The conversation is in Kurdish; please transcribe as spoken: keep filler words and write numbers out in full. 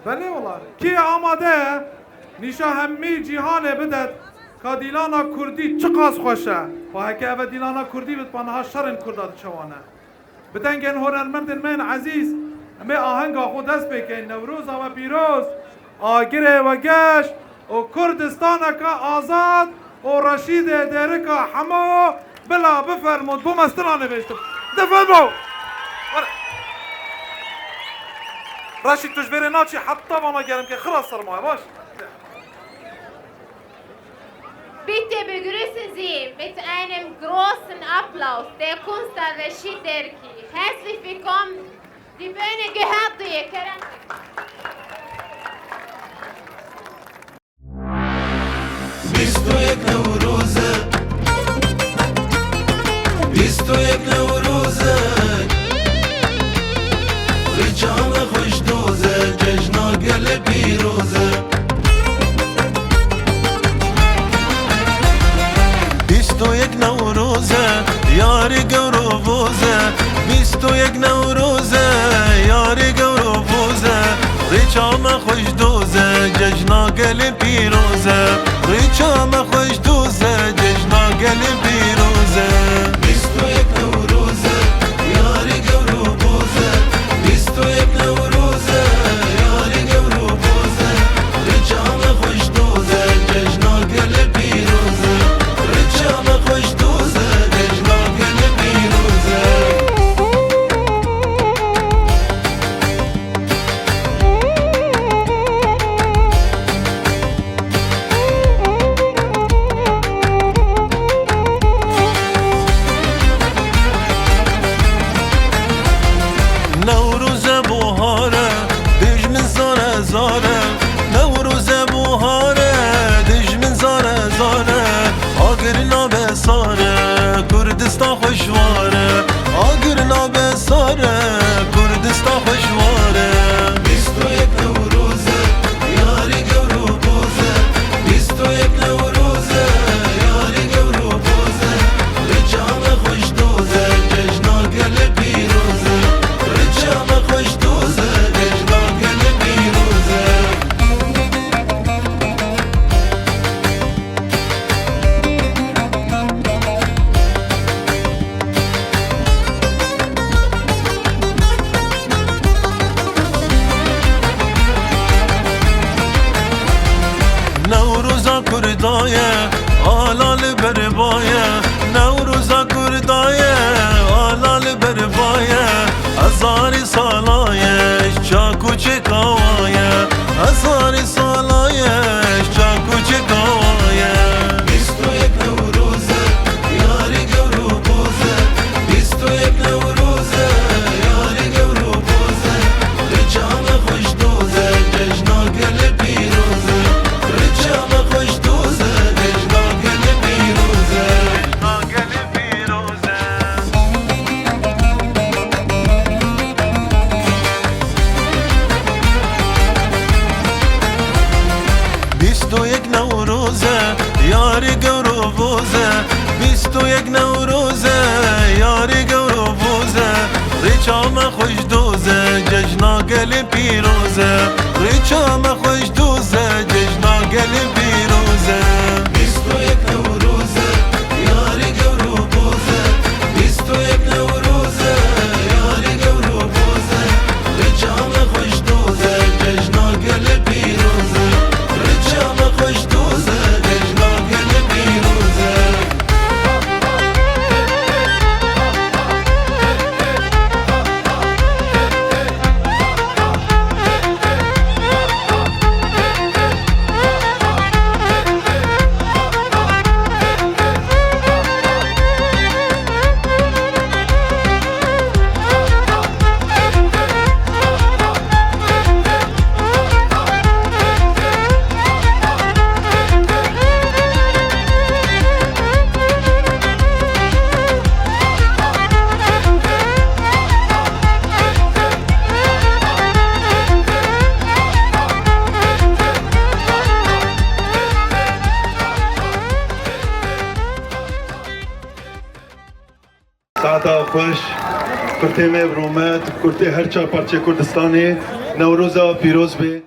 Belê wala. Kê amade ye nîşa hemî cîhanê bidet ka dîlana kurdî çiqas xweş e? Pa heke eve dîlana kurdî bit, pa niha şerên kurda diçewane. Bi dengên hunermendên me yên ezîz, em ê ahenga xwe dest pê kein. Newroza we pîroz, Agirê we geş û Kurdistaneke azad û Reşîdê Dêrika hemo bila bifermûn. Bo me stilanê vêştim. Difermo! Were. Reşîd, tu ji vêrê naçî heta vana germ ke, xilas sermaye, baş? Bitte begrüßen Sie mit einem großen Applaus der Künstler Reşîd Derkî. Herzlich willkommen. Die Bühne gehört dir. Kerem. Bîst û yek Newroz e, bîst û yek Newroz e, rêça me xweş doz e, cejna gelê pîroz e. Bîst û yek Newroz e, yarî gewro voz e. Bîst û yek Newroz e, yarî gewro voz e. Rêça me xweş doz e, cejna gelê pîroz e. Rêça me xweş doz e, cejna gelê pîroz e. Bîst û yek Newroz e, yarî gewro boz e. Bîst û yek Newroz e, yarî gewro boz e. Rêça me xweş doz e, cejna gelê pîroz e. Rêça me xweş doz e, cejna gelê pîroz e. Newroz e, bohar e, dijmin zare zare. Newroz e, bohar e, dijmin zare zare. Agir nabe sar e, Kurdistan xweş war e. Agir nabe sar e, Kurdistan xweş war e. Bîst û yek Newroz e, yarî gewro boz e. Bîst û yek Newroz e, yarî gewro boz e. Rêça me xweş doz e, cejna gelê pîroz e. Rêça me xweş doz e, cejna gelê pîroz e. Newroza Kurda ye, ala li ber ba ye. Newroza Kurda ye, ala li ber ba ye. Hezarî sala ye, çak û çekawa ye. Hezarî sala ye, çak û çekawa ye. Bîst û yek Newroz e, yarî gewro boz e. Bîst û yek Newroz e, yarî gewro boz e. Rêça me xweş doz e, cejna gelê pîroz e. Rêça me xweş doz e, cejna gelê pîroz e. Cejna gelê pîroz e. Bîst û yek Newroz e, yarî gewro voz e. Bîst û yek Newroz e, yarî gewro voz e. Rêça me xweş doz e, cejna gelê pîroz e. Rêça me xweş doz e, cejna gelê pîroz e. Bîst û yek Newroz e, yarî gewro boz e. Bîst û yek Newroz e, yarî gewro boz e. Rêça me xweş doz e, cejna gelê pîroz e. Rêça me xweş doz e, cejna gelê pîroz e. Saeta xweş, kurtê me bi rûmet, kurtê her çar parçeyê Kurdistanê, Newroza pîroz be.